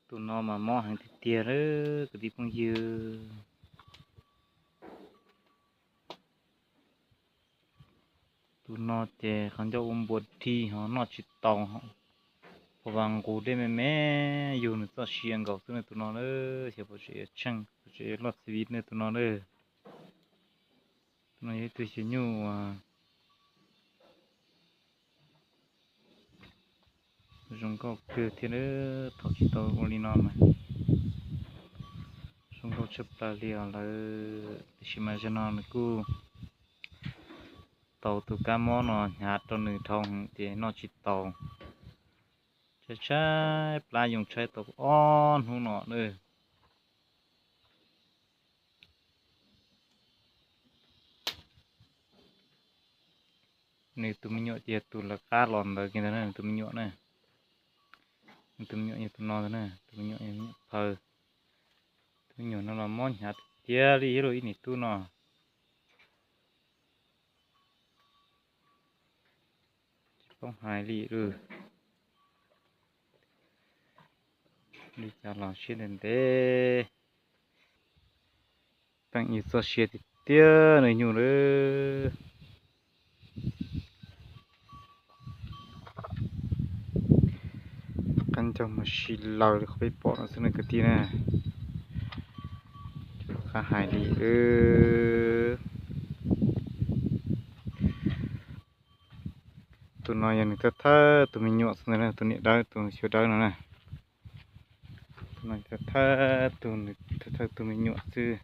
Tus no mas mob heev tiag tiag lawm kwv tij phooj ywg. Tus no ces qhov ncauj ua npua dhi ho noj tsis tau, ho vas nqus dej me me, yug nws txoj sia nkaus xwb ne tus no na. Xyov puas tseem yuav tsheej, puas tseem yuav loj txhiv viv ne tus no na. Tus no yog ib tug xyw nyuj uas zoo nkauj kawg thiab, thaum tsis tau ua li no mas zoo nkauj tshaj plaws li os lawm. Tiam sis mas zaum no nws kuj tau tus kab mob no hnyav rau nws dhau heev ces noj tsis tau. Tshaib tshaib plab yoo tshaib tau ob hnub no na. Nws tus me nyuam ces yog tus lawv qab los ntawd kiag ntag na, nws tus me nyuam na. Nws tus me nyuam yog tus no ntag na, tus me nyuam yog me nyuam phaw. Tus me nyuam no los mob hnyav tiag tiag li thiab lauj ib niam tub no. Tsis paub hais li lauj. Li cas los siab ntev ntev. Teem yus txoj sia tiag tiag nws nyuj lawm. Qab ncauj mas si laws li qhov peb pom no xwb na kwv tij na. Tsis pom qab hais li. Tus no yog nws thawj thawj tus me nyuam xwb ntag, tus niam dawb tus xyov dawb no na. Tus no thawj thawj tus, nws thawj thawj tus me nyuam xwb.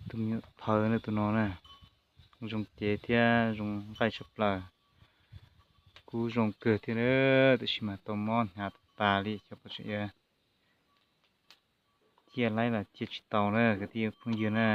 Tus me nyuam phaw na tus no na. Zoo cev thiab zoo nqaij tshaj plaws. Kub zoo kawg thiab na, tiam sis mas tau mob hnyav tas tas li, xyov puas tseem yuav ciaj laib los ciaj tsis tau na kwv tij phooj ywg na.